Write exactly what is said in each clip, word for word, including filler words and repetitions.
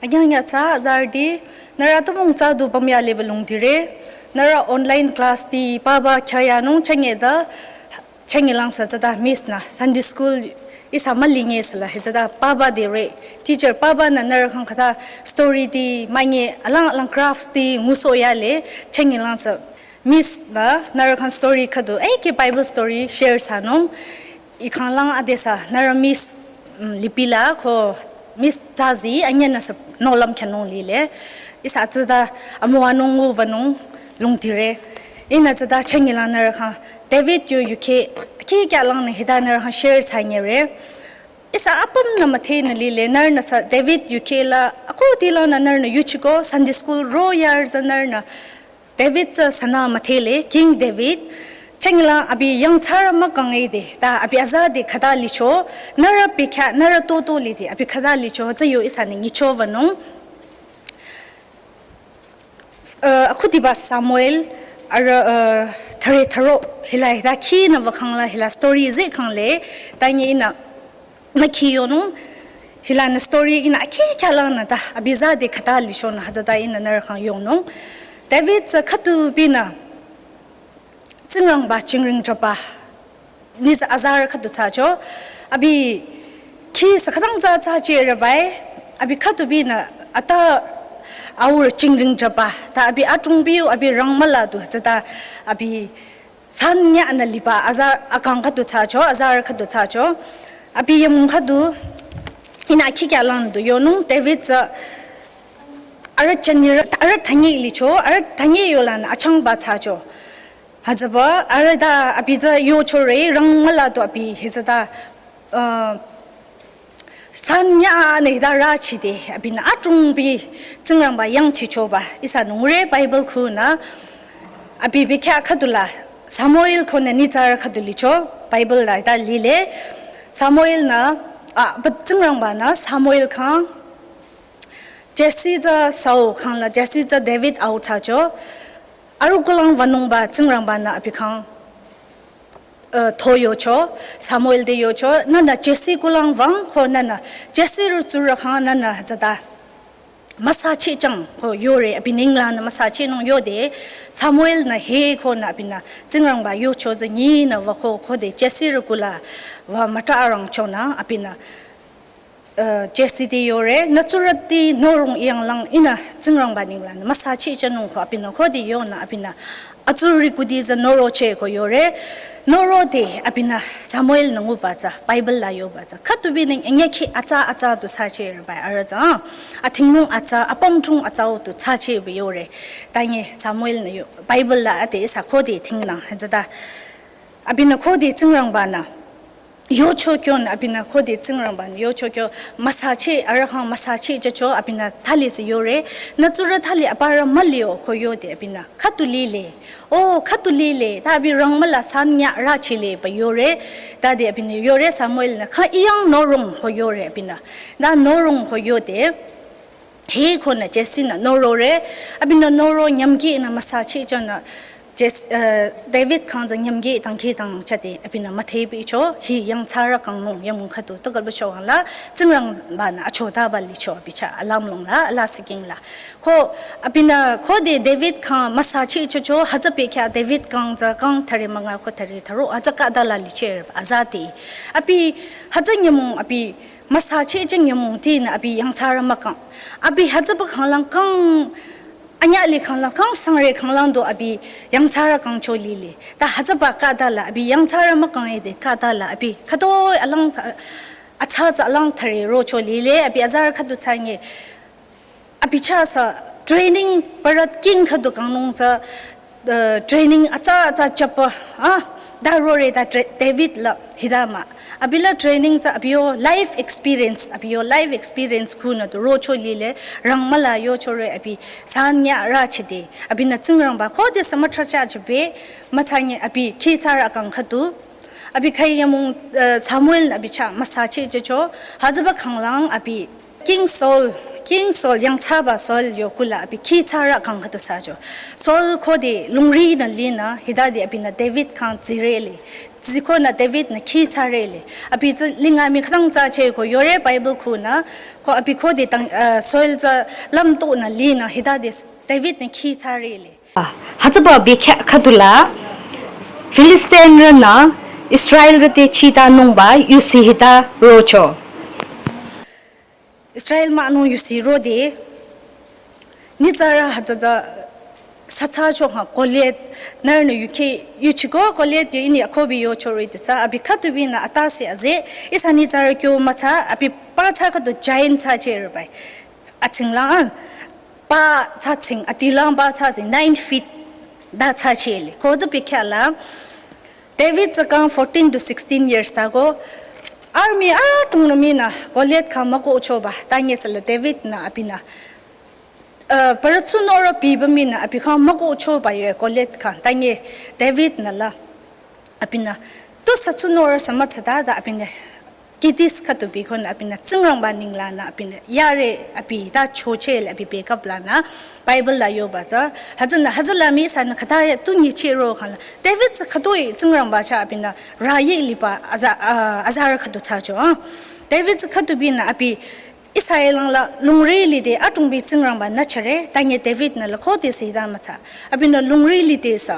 Anyang ya tsa zardi, nührü tumung tsa du bamya lebe lungdire, nührü online class ti paba khyaya nung chenge da, chenge lang sa tsada miss na, Sunday school ihsa malinge sala, he tsada paba dire, teacher paba na nührü khang khata story ti, mange alang alang craft ti ngusoh ya le, chenge lang sa miss na, nührü khang story khadu, eh, ki Bible story share thsanung, I khanglang adesü, nührü Miss, mm, Lipila ko Miss Zazi, anyüh nüsü nohlüm khyünung lile. Ihsa tsada amüwanung nguvanung lungdire. Ihnü tsada chenge lang nührü khang David yo yuke, ki kya lang nü hita nührü khang share thsanyere. Ihsa apüm nü müdhenü lile, nührü nüsü David yuke la, akudi lang nü nührü nü yuchiko, Sunday school ro yar za nührü nü David tsü sünü müdhele, King David. Chenge lang abi yangthsarü mükang ide, ta abi aza de khata licho, nührü bikha, nührü toto lide, abi khata licho, tsü yo ihsa nü nyicho vanung. Eh, akhudiba Samuel, arüh, eh, thüre thüro, hila hita khi nü vakhang la, hila story ze khang le, ta nyi ihnü, mükhi yonung, hila nü story ihnü akhi kya lang nü ta, abi za de khata licho nü hütsüta ihnü nührü khang yonung. David tsü khatu binü, Tsingrangba chingring jüba, nitsü azarü khatu thsacho, abi khi sü khütang tsü thsache rübai, abi khatu binü ata aur chingring jüba, ta abi atung biu, abi rangmüla du hütsüta, abi Sanyah nü liba azarü akang khatu thsacho, azarü khatu thsacho. Abi yamung khatu ihnü akhi kya lang du yonung David tsü arüh chani arüh, arüh thangi licho, arüh thangi yola nü achangba thsacho. Hütsüba arüh ta abi tsü yochore rangmüla du abi hütsüta, uh, Sanyah nü hita rachide, abinü atung bi Tsingrangba yangchichoba, ihsa nü ngure Bible khunü, abi bikha khatu la, Samuel ko nü nitsarü khatu licho, Bible la hita lile, Samuel nü, a, but Tsingrangba nü, Samuel khang, Jesse tsü Saul khang la, Jesse tsü David au thsacho, arüh kulang vanungba Tsingrangba nü abi khang, eh, to yocho, Samuel te yocho, nünü Jesse kulang vang ko nünü Jesse rü tsurü khang nünü hütsüta müsachi chang ko yore abi ninglang nü müsachi nung yode Samuel nü he ko nü abinü Tsingrangba yocho tsü nyi nü va ko khode Jesse rü kula va müta arangcho nü abinü eh, Jesse te yore, nü tsurüti norung yang lang ihnü Tsingrangba ninglang nü müsachi chanung ko abinü khode yonü abinü atsuri kudi tsü noroche ko yore, norode abinü Samuel nü nguba tsü, Bible la yoba tsü. Khatu binü anyüh khi atsa atsa du thsache rübai arüh tsü, athingnung atsa, apümchung atsa du thsache bi yore. Ta nyi Samuel nü yo, Bible la ade ihsa khode thinglang, hütsüta. Abinü khode Tsingrangba nü yocho kyonü abinü khode Tsingrangba nü yocho kyo müsachi, arüh khang müsachi jücho abinü thali sü yore, nü tsurü thali aparü mülio ko yode abinü khatu lile. O khatu lile, ta abi rangmüla Sanyah rachile ba yore, tade abinü yore Samuel nü kha iyang norung ko yore abinü. Ta norung ko yode, he ko nü Jesse nü norore, abinü noro nyümki nü müsachi chonü Jes-, eh, David khang tsü nyümki tangki tang chade, abinü müdhebicho, hi yangthsarü kangnung yamung khatu, tukalba cho wang la, Tsingrangba nü achotaba licho, abi chah, alam long la, ala siking la. Ko, abinü, khode David khang müsachi chocho, hütsü bikha David kang tsü kang thüre münga ko thüre thüro, hütsü khata la liche, azati. Abi, hütsü nyümong, abi, müsachi chang nyümong tinü abi yangthsarü mükang. Abi hütsüba khanglang kang, anyüh li khanglang kang, sangre khanglang du abi yangthsarü kangcho lile. Ta hütsüba khata la abi yangthsarü mükang ede khata la abi khütoi alang tha-, atsa tsü alang thüre rocho lile, abi azarü khatu thsange. Abi chah sü training parü king khatu kangnung sü, eh, training atsa atsa chapa, ah, ta rore ta tra-, David la hita mah. Abi la training tsü abi yo life experience, abi yo life experience khunü du rocho lile, rangmüla yochore abi Sanyah rachide, abinü Tsingrangba khode sü mütracha chebe, müthsange abi khi thsarü kang khatu, abi khai yamong, eh, Samuel abi chah müsachi jücho, hütsüba khanglang abi King Saul, King Saul yangthsaba Saul yo kuhla abi khithsarü kang khüdu thsacho. Saul khode lungri nü linü hitade abinü David kang tsirele. Tsikonü David nü khithsarele. Abi tsü linga mi khütang thsache ko yore Bible khunü ko abi khode tang, uh, Saul tsü lümto nü linü hitade David nü khithsarele. Ah, hütsüba bekhyah khüdula Filistinrünü Israelrü te chitanungba yusi hita rocho. Israel münung yusi rode nyitsarü hütsüta süthsacho ha Goliath nührünü yuki yuchiko Goliath yo ini akohbi yochore tisa abi khüdubinü atase aze ihsa nyitsarü kyo müthsa abi pa thsa khüdu giant thsache rübai. Atsinglang pa thsatsing, atilang pa thsatsing, nine feet da thsachele. Ko tsü bekhyah la, David tsü kang fourteen to sixteen years ago, army atung nü minü Goliath kang mükohchoba, tanye sala David nü abinü, uh, parü tsunoro biba minü abi kang mükohchoba yo Goliath kang, tanye David nü la, abinü, tu sü tsunoro sü müthsada da abinü, Gideon khüdu bikonü abinü Tsingrangba ninglanü abinü yare abi ta chochele abi bekap lanü Bible la yoba tsü. Hütsünü hütsüla mi ihsanü khüta tu nyichero khala. David tsü khütoi Tsingrangba chah abinü rayi liba aza, ah, azarü khüdu thsacho, ah. David tsü khüdubinü abi ihsa elang la lungri lide atungbi Tsingrangba nü chare, tanye David nü la khode sida müthsa. Abinü lungri lide sü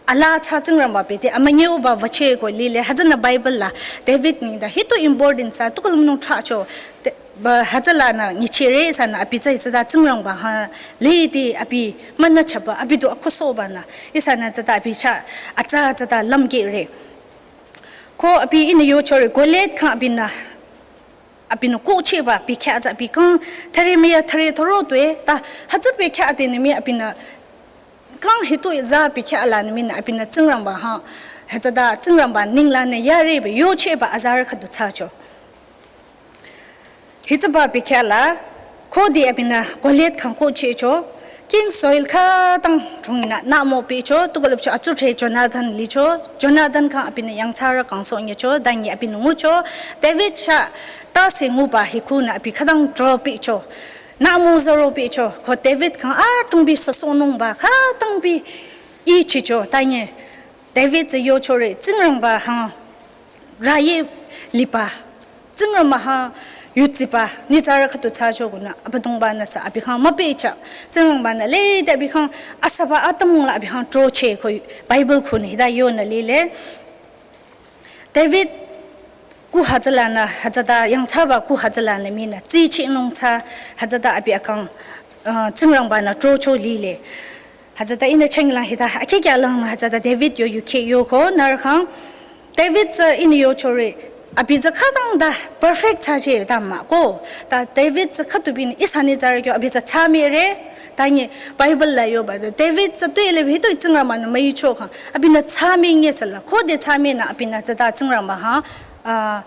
ala thsa Tsingrangba bete, amünyeuba wücheko lile, hütsünü Bible la, David nengdang, hito important thsa, tukul münung thracho, te, ba, hütsülanü, nyichere ihsanü, abi tsü hütsüta Tsingrangba ha, lede, abi, münü chaba, abi du akhusobanü, ihsanü hütsüta abi chah, atsa hütsüta lümkehre. Ko abi ihnü yochore, Goliath kang abinü, abinü kohchehba bekhyah tsü abi kang thüre müya thüre thüro tue ta hütsü bekhyah adenü mi abinü kang hitoi tsü bekhyah lanü minü abinü Tsingrangba ha hütsüta Tsingrangba ninglanü yareba yochehba azarü khüdu thsacho. Hütsüba bekhyah la khode abinü Goliath kang kohchehcho. King Saul khütang chungnü nümo pehcho, tukulüpcho atsudhre Jonathan licho, Jonathan kang abinü yangthsarü kangsoh nyecho, tanye abinü ngucho, David chah tase nguba hikunü abi khütang dropehcho, nümo züropehcho, ko David kang atungbi süsohnungba khütangbi ichicho, tanye David tsü yochore, Tsingrangba ha rayi liba, Tsingrangba ha yutsiba, nyitsarü khüdu thsacho konü, Abüdongbanü sü abi kang müpehcha, Tsingrangbanü lede abi kang asüba atümung la abi kang throcheh ko Bible khunü hita yonü lile. David kuh hütsülanü, hütsüta yangthsaba kuh hütsülanü minü, tsichehnung thsa, hütsüta abi akang, uh, Tsingrangbanü throcho lile. Hütsüta ihnü chenglang hita, akhikya lang hütsüta David yo yuki yoko, nührü kang, David tsü ihnü yochore, abi tsü khütang da perfect thsache ta mah ko, ta David tsü khüdubinü ihsa nyitsarü kyo, abi tsü thsamire, tanye Bible la yoba tsü, David tsü tuele hitoi Tsingrangbanü müicho kang, abinü thsami nye sala, khode thsaminü abinü hütsüta Tsingrangba ha, ah,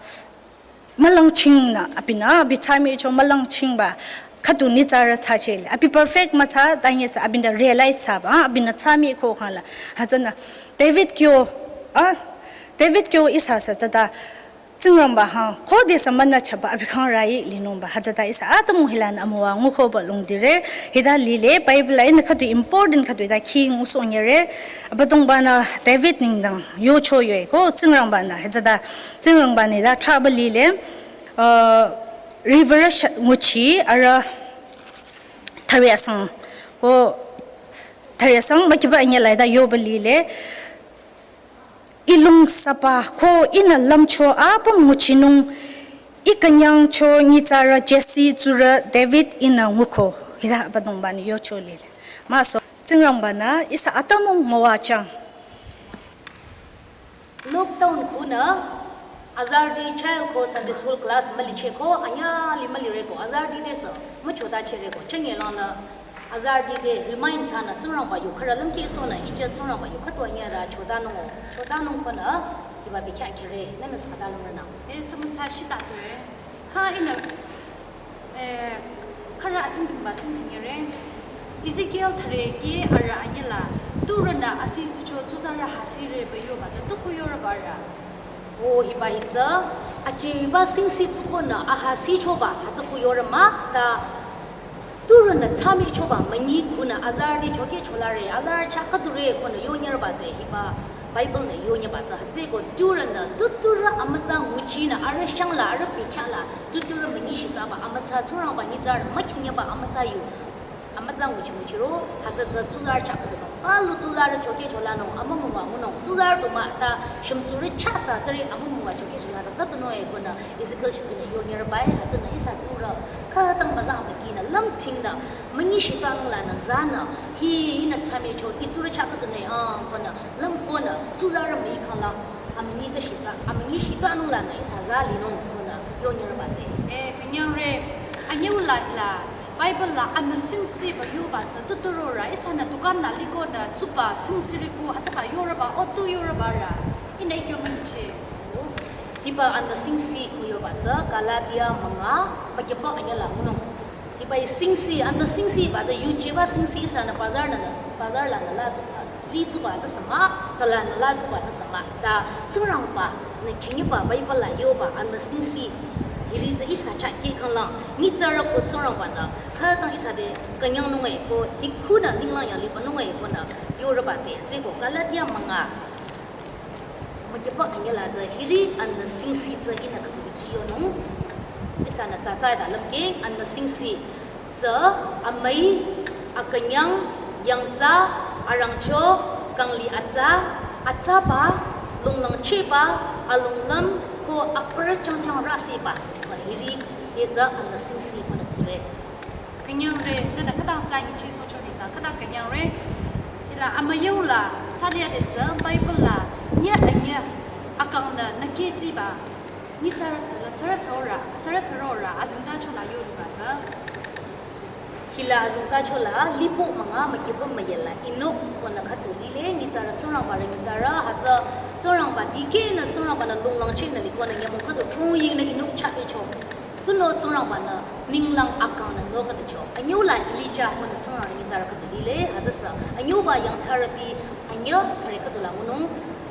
mülangchingnü abinü, abi thsamicho mülangchingba, khüdu nyitsarü thsachele. Abi perfect müthsa, tanye sü abinü realize thsaba, abinü thsami ko khala. Hütsünü, David kyo, ah, David kyo ihsa sü tsüta, Tsingrangba ha, khode sü münü chaba, abi kang rayi linungba, hütsüta ihsa atümung hilanü amüwa ngukoba lungdire, hita lile, Bible la ihnü khüdu important khüdu hita khi ngusoh nyere, Abüdongbanü David nengdang yocho yoe, ko Tsingrangbanü, hütsüta, Tsingrangbanü da thsaba lile, uh, river sha-, nguchi, ara, thüre asang, ko, thüre asang, mükiba anyela hita yoba lile, I lung sapa ko ihnü lümcho apüm nguchinung, I künyangcho nyitsarü Jesse tsurü David ihnü nguko. Hita Abüdongbanü yocho lile. Maso, Tsingrangbanü ihsa atümung müwachang. Lockdown khunü, azarüti child ko Sunday school class mülicheh ko, anyüh li mülire ko, azarüti te sü, müchotachere ko, chünye langnü, azarüti te remind thsanü Tsingrangba yu khürü lümkehsohnü, ije Tsingrangba yu khütoi nyüta chotanung o, chotanung konü, hiba bekhyah khere, nünü sü khüta lümrünang. E, tümütsa shita khere, kha ihnü, e, khürü atsingdhingba tsingdhingre. Ezekiel thüre kih arüh anyüla, turünü asi tsucho tsuzarü hasire pü yoba tsü tuku yorüba rü. O hiba hi tsü, Ajeba singsi tsukonü aha sichoba hütsü ku yore mah ta turünü tsamichoba münyi kunü azarüti chokehcholare, azarü chah khüdure konü yonyerba te hiba Bible nü yonyeba tsü hütsüeko turünü tuturü amütsa nguchinü arüh shangla arüh bekhyahla tuturü münyi shitaba amütsa Tsingrangba nyitsarü mükhinyeba amütsa yu amütsa nguchi nguchiro hütsü tsü tsuzarü chah khüdunung. Palu tsuzarü chokehcholanung amümüwa ngunung. Tsuzarü du mah ta shümtsurü chah sü tsüri amümüwa chokehchola tsü khüdunung e konü Ezekiel shibinü yonyerba e hütsünü ihsa turü khütang müza amükinü lümthingnü münyi shitanung lanü zanü hi ihnü tsamicho itsurü chah khüdunung e ang konü lümkhonü tsuzarü müikhangla amünyi ta shita, amünyi shitanung lanü ihsa za linung konü yonyerba te. E, künyangre, anyüula hila Bible la anü singsi ba yuba tsü tuturorü ihsanü dukan nü likonü tsuba singsi riku hütsüba yoreba o tu yoreba rü ihnü ikyo münyiche. Hiba anü singsi ku yoba tsü Galatia münga mükyüpa anyüla ngunung. Hiba singsi, anü singsi ba tsü yujeba singsi ihsanü bazar nü, bazar lanü la tsuba, li tsuba tsü sü mah, ta lanü la tsuba tsü sü mah. Ta Tsingrangba nü khinyiba Bible la yoba anü singsi hiri tsü ihsa chah kehkhanglang nyitsarü ko Tsingrangbanü khütang ihsa te künyangnung e ko hikhunü ninglang yanglibanung e konü yoreba te tsüeko Galatia münga mükyüpa anyüla tsü hiri anü singsi tsü ihnü khüdu bichi yonung. Ihsanü tsatsa ida lümke anü singsi tsü amüi, akünyang, yangtsa, arangcho, kangli atsa, atsaba, lunglangcheba, alunglüm ko aparü changchang rüsiba. Hiri te tsü anü singsi konü tsire. Künyangre, nühnü khütang tsü nyichi socho nita, khütang künyangre. Hila amüyula, thali adesü Bible la nyü anyü akangnü nükehjiba nyitsarü sürü, sürü sürorü, sürü sürorü azingtachola yoriba tsü. Hila azingtachola lipo münga mükyüpa müyela Enok konü khüdu lile nyitsarü Tsingrangba rü nyitsarü hütsü Tsingrangba dikehnü Tsingrangbanü lunglangchehnü likonü nyümong khüdu throngyingnü Enok chah becho. Tunüo Tsingrangbanü ninglang akangnü nokatücho. Anyüula Elija konü Tsingrangba rü nyitsarü khüdu lile, hütsüsü anyüuba yangthsarüti anyü thüre khüdula ngunung,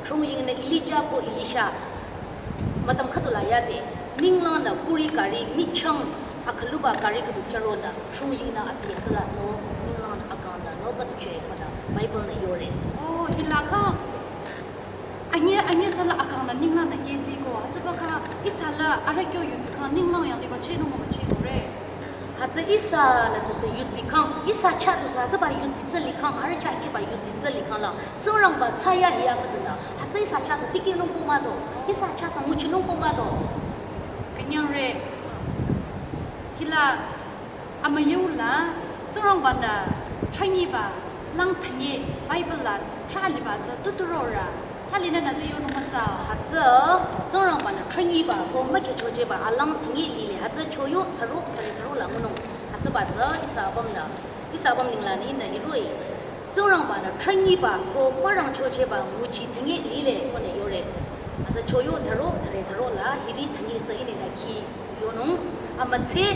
throngyingnü Elija ko Elisha mütam khüdula yade, ninglangnü kuri kari michang akhüluba kari khüdu charonü, throngyingnü abi hütsüla no, ninglangnü akangnü nokatücho konü Bible nü yore. Oh, hila kang. Anyü, anyü tsüla akangnü ninglangnü kehjiko, hütsübakha ihsa la arüh kyo yudsikhang ninglang yangliba chehnung mümüchehnung re. Hütsü ihsanü tusü yudsikhang, ihsa chah tusü hütsüba yudsi tsü likhang, arüh chah kehba yudsi tsü likhang la, Tsingrangba thsayahiya khüdunü, hütsü ihsa chah sü tikehnung ko mah do, ihsa chah sü nguchinung ko mah do. Künyangre, hila amüyula, Tsingrangbanü thranyiba lang thanye Bible la thraliba tsü tuturorü, thali nühnü tsü yonung mütsa. Hütsü Tsingrangbanü thranyiba ko mükehchochehba alang thanye lile, hütsü Choyo thüro thüre thüro la ngunung. Hütsüba tsü ihsa apümnü, ihsa apüm ninglanü ihnü hiroh-i Tsingrangbanü thranyiba ko mürangchochehba nguchi thanye lile konü yore. Hütsü Choyo thüro thüre thüro la hiri thanye tsü ihnü ta khi yonung, amütsa,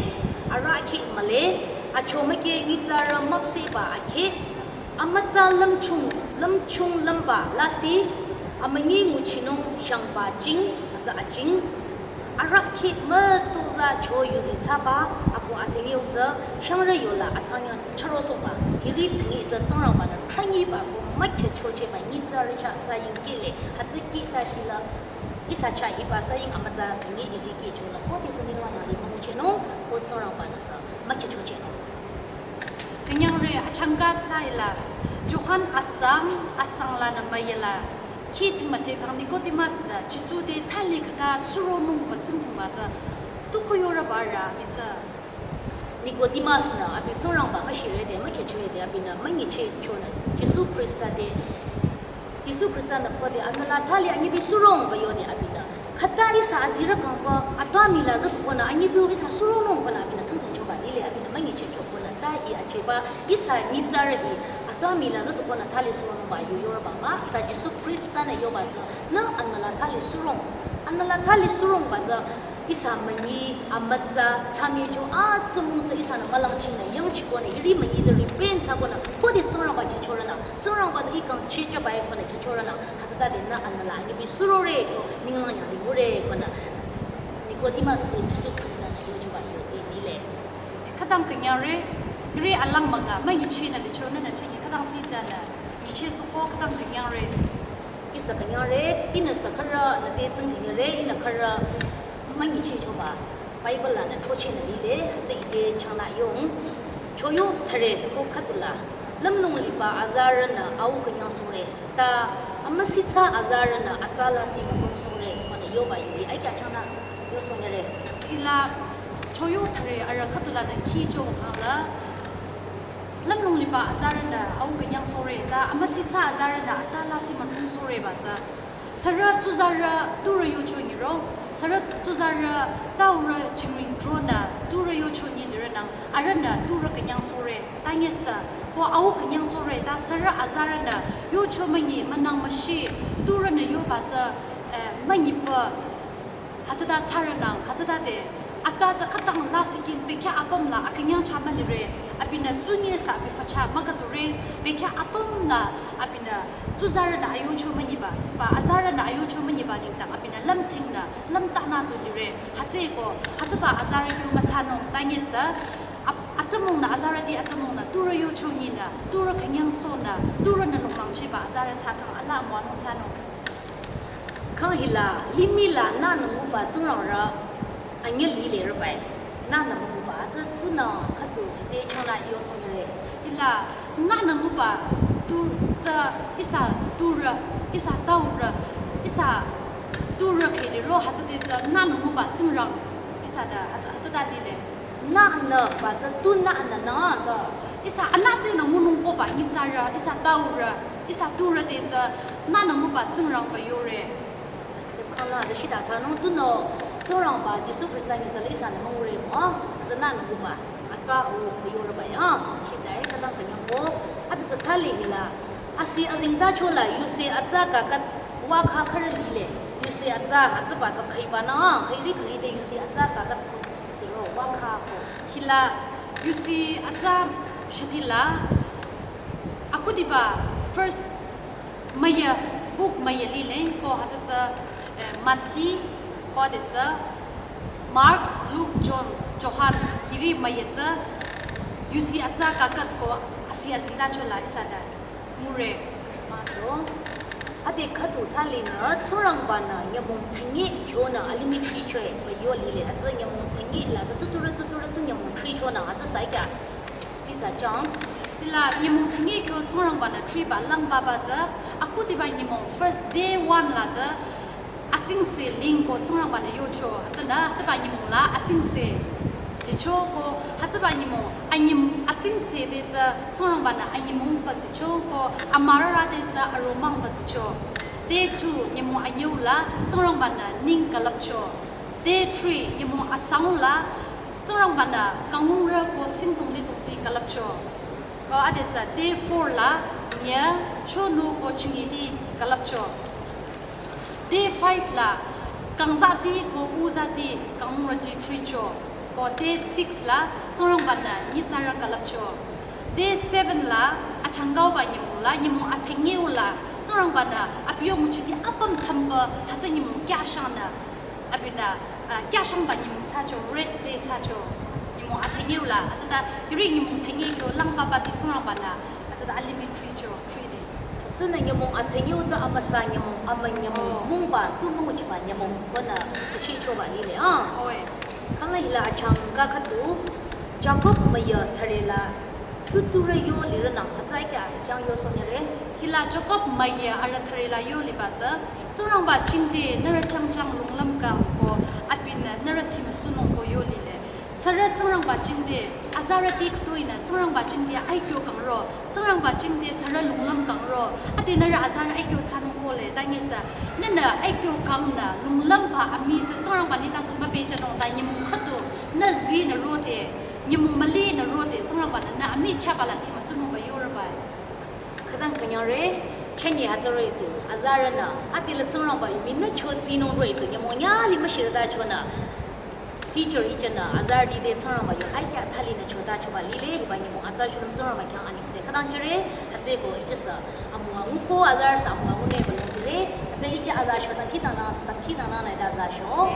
arahkheh mühle, achomükeh nyitsarü müpsehba akheh, amütsa lümchung, lümchung lümba lasih, amünyi nguchinung shangba jing, hütsü ajing, arahkheh mütozah cho yuzi thsaba, ako athengeu tsü, shangrü yola atsangnyang chürosohba, hiri thanye tsü Tsingrangbanü thranyiba ko mükehchochehba nyitsarü chah saying kehle, hütsü kehta shila, ihsa chah hiba saying amütsa thanye hiri kehchola, ko tesü ninglang yangliba münguchehnung, ko Tsingrangbanü sü mükehchochehnung. Künyangre achangka tsü hila, Johan asang, asang lanü müyela, khi thingmüthe kang Nicodemus nü Jisu te thali khüta suronungba tsingdhingba tsü, tu ko yoreba rü abi tsü. Nicodemus nü abi Tsingrangba müshirede, mükehchorede abinü münyichehchonü Jisu Khrista te, Jisu Khrista-nü khode anüla thali anyibi surongba yode abinü, khüta ihsa azirü kangba atümung la züdukonü anyibi ihsa suronung konü abinü tsingdhingchoba lile abinü münyichehcho konü ta hi acheba ihsa nyitsarü hi atümung la züdukonü thali suronungba yu yoreba mah, ta Jisu Khrista-nü yoba tsü, nü anüla thali surong, anüla thali surongba tsü, ihsa münyi, amütsa, thsamyecho atümung tsü ihsanü mülangchinü yangchikonü, hiri münyi tsü repent thsakonü, khode Tsingrangba khyüchorünü, Tsingrangba tsü ih kang chehchaba-e konü khyüchorünü, hütsütade nü anüla anyibi surore ko, ninglang yanglingure konü, Nicodemus te Jisu Khrista-nü yochoba yote lile. Khütang künyangre, hiri alang münga, münyichehnü licho nünü chünye khütang tsitsanü, nyichehsohko khütang künyangre. Ihsa künyangre, ihnü sü khürü nüte tsingdhingre, ihnü khürü münyichehchoba Bible lanü throchehnü lile, hütsü ite changnü yong. Choyu thüre ko khüdula, lümlong liba azarünü au künyangsohre, ta amüsitsa azarünü ata lasih müpümsohre, konü yoba yoi, ai kya changnü yosohnyüre. Hila choyu thüre arüh khüdulanü khicho khangla, lümlong liba azarünü au künyangsohre, ta amüsitsa azarünü ata lasih müpümsohre ba tsü. Sürü tsuzarü turü yocho nyiro, sürü tsuzarü taurü chingring dronü turü yocho nyi lirünang, arühnü turü künyangsohre, ta nyesü, ko au künyangsohre, ta sürü azarünü yocho münyi, münang müshi, turünü yoba tsü, eh, münyipü, hütsüta tsarünang, hütsüta te, ata tsü khütang lasih king bekhyah apüm la akünyang cha mülire, abinü tsunyesü abi fücha müküdure, bekhyah apüm la abinü tsuzarünü ayocho münyiba, ba azarünü ayocho münyiba nengdang abinü lümtingnü, lümtanü tu lire, hütsüeko, hütsüba azarü kyo müthsanung ta nyesü, ap-, atümungnü azarüti atümungnü, turü yocho nyinü, turü künyangsohnü, turünü longmangchehba azarü thsakhang ala amüwanung thsanung. Khang hila, limih la nünü nguba Tsingrangrü anyüh lile rübai. Nünü nguba, tsü tunü khüdu ite changnü yosohnyüre. Hila, nünü nguba tu tsü ihsa turü, ihsa taurü, ihsa turü kheh liro hütsüte tsü nünü nguba Tsingrang ihsa ta hütsü, hütsüta lile. Nünü ba tsü tu nünü nü tsü. Ihsa anütsünü ngunung koba nyitsarü, ihsa taurü, ihsa turü te tsü nünü nguba Tsingrangba yore. Tsü khangla tsü shita thsanung tunüo Tsingrangba Jisu Khrista nyitsarü ihsanü müngure mo, tsü nünü nguba ata au yoreba ya. Shita e khütang künyangko, ata tsü thali hila, asih azengtacho la yusi atsa kaküt wakha khürü lile, yusi atsa hütsüba tsü khüiba nü, khüiri khüiri te yusi atsa kaküt siro wakha ko. Hila yusi atsa shadila, akhudiba first müyü, book müyü lile, ko hütsü tsü, eh, Mati, ko adesü, Mark, Luke, John, Johan, hiri müyü tsü, yusi atsa kaküt ko asih azengtacho la ihsa ta ngure. Maso, ade khüdu thalinü, Tsingrangbanü nyümong thünye kyonü alimih thrichoe, ba yo lile, hütsü nyümong thünye la, tsü tuturü, tuturü tu nyümong thrichonü, hütsü saikya, tsitsa chang. Hila nyümong thünye kyo Tsingrangbanü thriba langba ba tsü, akhudiba nyümong first day one la tsü, atsingse ling ko Tsingrangbanü yocho, hütsünü, hütsüba nyümong la atsingse licho ko, hütsüba nyümong, anyim, atsingse te tsü Tsingrangbanü anyimong ba tsicho ko, amürara te tsü aromang ba tsicho. Day two, nyümong anyüu la, Tsingrangbanü ning külüpcho. Day three, nyümong asang la, Tsingrangbanü kangungrü ko singdong lidongti külüpcho. Ko adesü day four la, nyüh, chonu ko chingiti külüpcho. Day five la, kangzati ko uzati, kangungrüti thricho. Ko day six la, Tsingrangbanü nyitsarü külüpcho. Day seven la, achangkauba nyümong la, nyümong athünyeu la, Tsingrangbanü, abi yo nguchiti apüm thümpü, hütsü nyümong kyashangnü, abinü, ah, kyashangba nyümong thsacho, rest day thsacho, nyümong athünyeu la, hütsüta, hiri nyümong thünye kyo langba bati Tsingrangbanü, hütsüta alimih thricho, three day. Tsünü nyümong athünyeu tsü amüsa nyümong, amü nyümong, oh, mungba, tu münguchiba nyümong, konü, tsü shichoba lile, ah. Oi. Khangla hila achangka khüdu, Jakob müyü thüre la, tuturü yo lirünang, hütsü kya, kyang yosohnyüre. Hila Jakob müyü arüh thüre la yo liba tsü, Tsingrangba jingte nührü changchang lunglüm kang ko, abinü nührü timüsunung ko yo lile. Sürü Tsingrangba jingte, azarüti khütoinü Tsingrangba jingte aikyo kangro, Tsingrangba jingte sürü lunglüm kangro, ade nührü azarü aikyo thsanung kole, ta nyesü, nühnü aikyo kangnü, lunglümba amii tsü Tsingrangba nita tu müpehjünung ta nyümong khüdu, nü zinü rode, nyümong mülinü rode, Tsingrangbanü nü amii chaba la timüsunungba yorübai. Khütang künyangre, chünye hütsüro itu, azarünü, ade la Tsingrangba yu mii nü chotsinung ro itu, nyümong nyüh li müshirüta chonü. Teacher ichünü, azarüti te Tsingrangba yu aikya thalinü chotachoba lile, hiba nyümong atsa chonüm Tsingrangba khyang anengse. Khütang jüre, hütsüeko ichüsü, amüwa nguko, azarüsü amüwa ngunü balong jüre, hütsü ichü azarü cho dangkhidangnang, dangkhidangnang la ita azarü cho.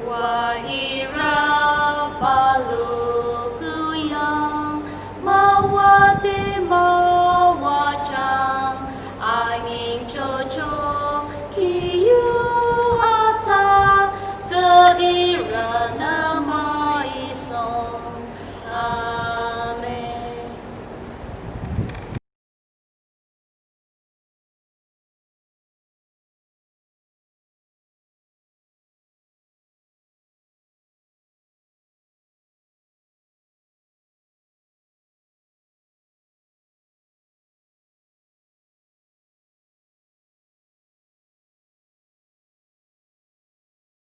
Wa ihrü palu kuyang, müwate müwajang, anyengchocho